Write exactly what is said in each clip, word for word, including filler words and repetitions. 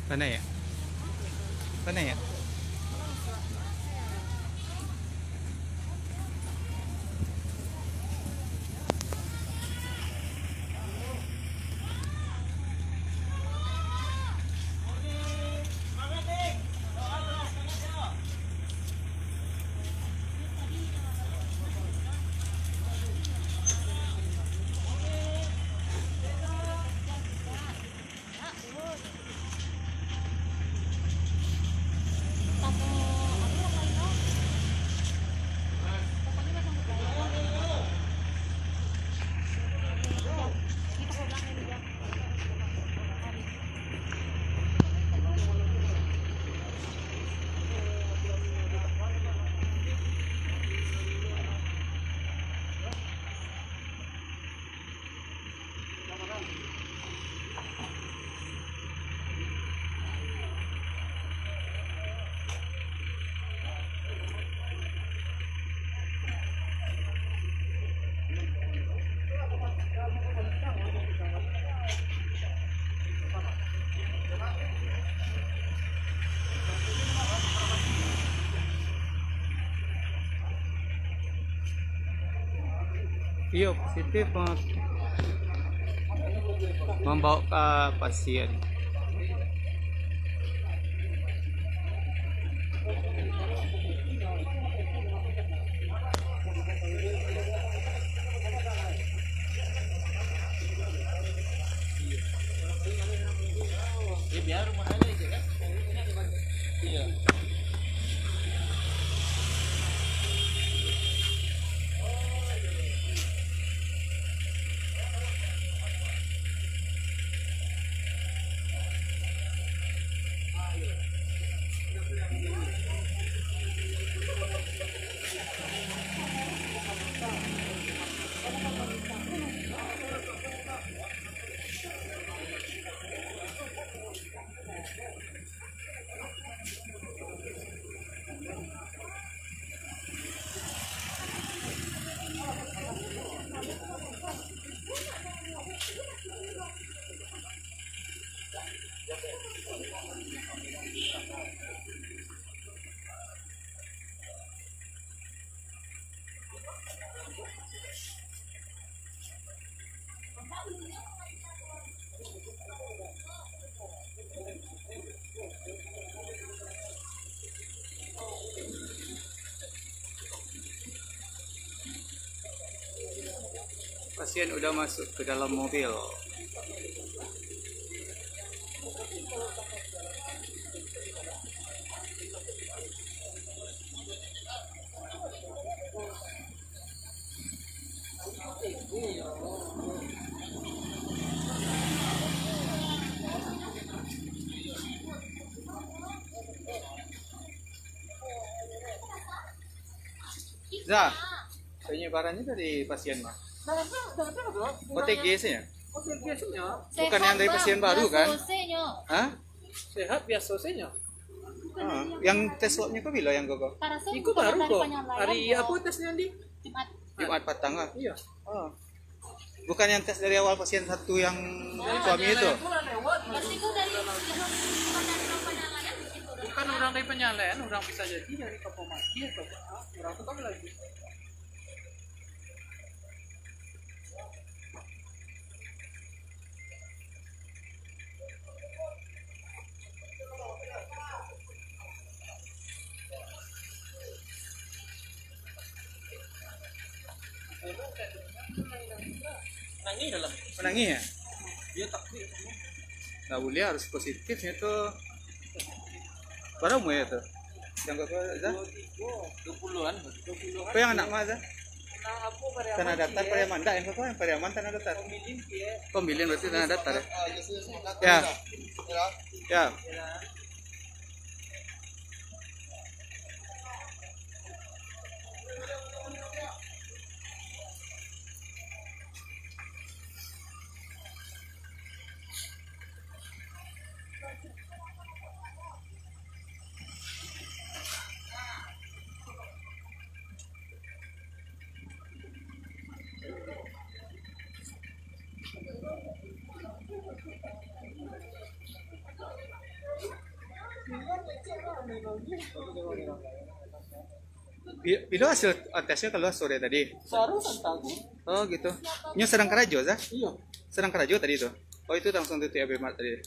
Panai ya? Panai ya? Iyo, positif, eh, mambawa ka pasien. Pasien udah masuk ke dalam mobil. Za, penyebarannya dari pasien mah? Dari apa? Dari apa, Bro? O T G saja? O T G saja. Bukan yang dari pasien baru, kan? Sehat, Bos, selesainya. Hah? Sehat biasa saja. Ah, yang tes swabnya ko bilo yang ko? Iko baru ko. Hari apa tesnya, Di? Jumat. Jumat patang lah. Iya. Ah. Bukan yang tes dari awal pasien satu yang suami itu? Bukan orang dari Penyalaian, orang bisa jadi dari Kapomati atau apa, orang tu kan lagi. Menangis dalam. Menangis ya? Dia takut. Nggak boleh, harus positifnya tuh. Berapa umurnya tuh? Yang kakak, Zah? Dua puluhan, dua puluhan. Kau yang anak mana, Zah? Tanah Datar, Pariaman. Nggak, yang kakak yang Pariaman, Tanah Datar. Pemilin berarti Tanah Datar ya? Ya. Ya. Pi-, pilo hasil, ah, tesnyo kalua sore tadi? Baru kan tahu. Oh, gitu. Nyo sadang karajo, Zah? Iyo. Sadang karajo tadi tu? Oh, itu langsung tutup Alfamart tadi.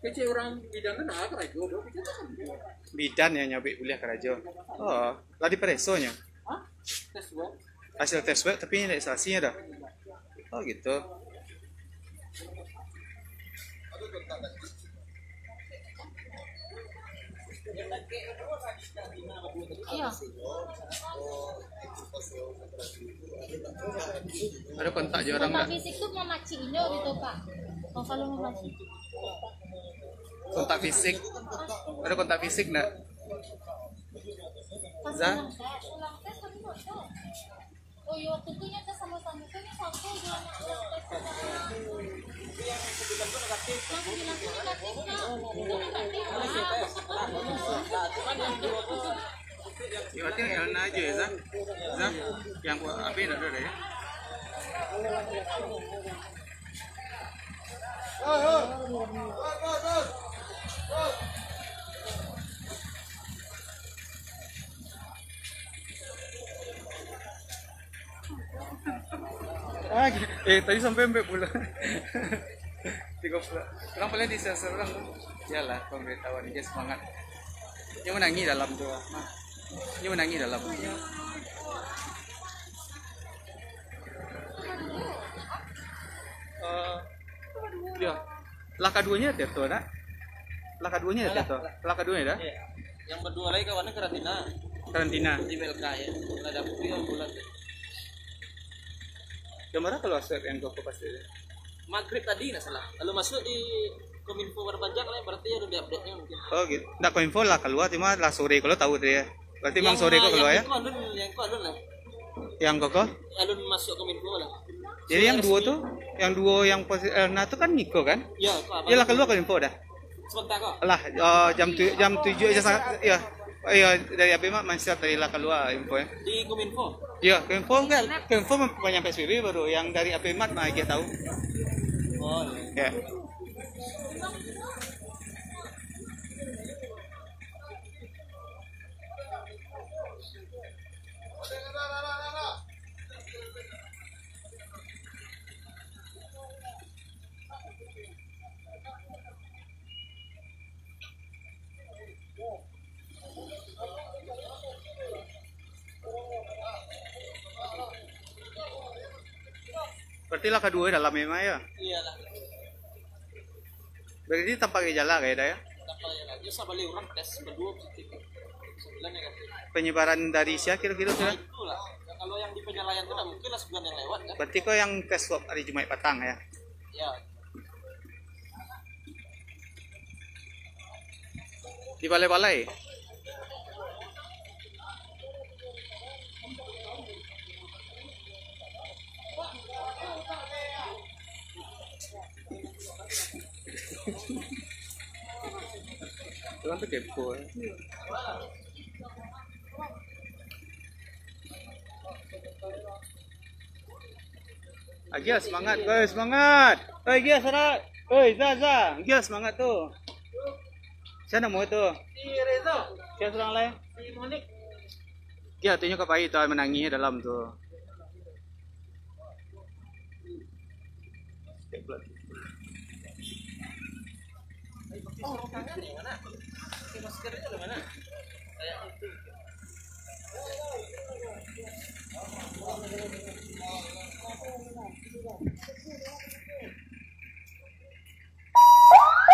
Kecil orang bidan kan, ah, karajo, dok. Bidan yang nyabik buliah karajo. Oh, lah dipareso nyo? Hah? Tes swab. Hasil tes swab, tapi indak saksi dah. Oh, gitu. Iya. Ada kontak je orang. Kontak tak? Fisik tu mamacik inyo gitu, Pak. Oh, kalau mamacik. Kontak fisik. Ada kontak fisik ndak? Pas Zah? Ulang tes, ulang tes tapi kok. Oh iya, waktu itu nyata sama-sama itu nya satu aja anak ulang tes sama. Yang sembilan itu negatif, Kak. Itu negatif, Kak. Nah, cuman yang dua itu. Ya, berarti yang Elna aja ya, Zah? Zah, yang kuat apa yang ada ya? Ah, eh, tadi sampai sampai pula. Tiga puluh. Orang paling di sasaran tu. Iyalah, pemberitahuan dia semangat. Dia menangis dalam tu. Nah. Dia menangis dalam. Eh, ya. Lah kaduonyo ado tu, nak? Lah kaduonyo ado tu. Lah kaduonyo dah? Iya. Yang berdua lagi kawannya karantina. Karantina. Di B L K ya. Lah dapet dia bulan. Jam berapa kalau swab yang kau pasti? Maghrib tadi nggak salah. Lalu masuk di Kominfo berpanjang lah, berarti ada di update-nya mungkin. Oh, gitu. Nggak Kominfo lah kalua, cuma lah sore kalau tahu dia. Berarti memang sore kok kalua ya? Yang kau alun, yang kau alun lah. Yang kau kok? Alun masuk Kominfo lah. Jadi yang duo tu, yang duo yang posi-, eh, nah tu kan Niko kan? Ya, kau abang. Iyalah kalua Kominfo dah. Sebentar kok. Alah, eh, jam tu, jam tujuh aja sangat, ya. Oh, iya, dari Alfamart masih tadi lah kalua info ya. Di Kominfo? Ya, Kominfo kan, Kominfo mem-, nyampe P S B B baru, yang dari Alfamart mah aja tahu. Oh, iya. Ya. Berarti lah kaduo dalam memang ya? Iyalah. Berarti tanpa gejala kayak dah ya? Tanpa gejala. Dia sabalik orang tes berdua positif. Sebulan negatif. Penyebaran dari sia kira-kira tu? Nah, itulah. Ya, kalau yang di Penyalayan tu tak mungkin lah sebulan yang lewat kan? Berarti kau yang tes swab hari Jumat patang ya? Ya. Di balai-balai. Orang tu kepo eh. Agia semangat, oi semangat. Oi Gia semangat. Oi Za Za, Gia semangat tu. Sia namo tu? Si Reza. Sia surang lai? Si Monik. Gia tu nyo ka pai tu manangih dalam tu.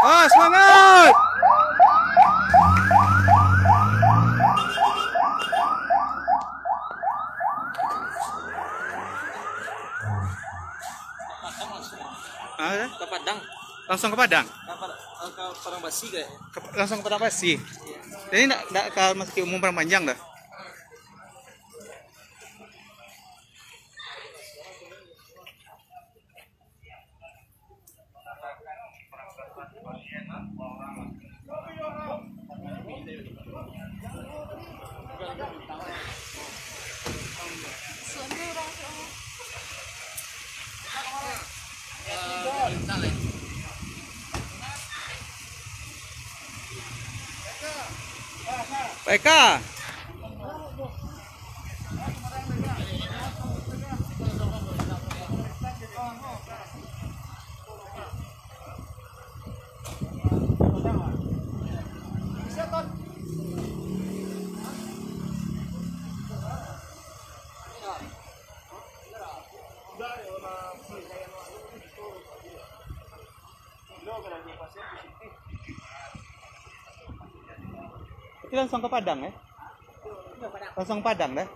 Ah, semangat! Ah, ya? Ka Padang. Langsung ka Padang? Ka Pad-, eh, ka Padang Basi kayaknya. Ka, langsung ka Padang Basi? Iya. Jadi ndak, ndak ka Masjid Umum Padang Panjang dah? Eka. Berarti langsung ke Padang, ya? Langsung Padang, dah?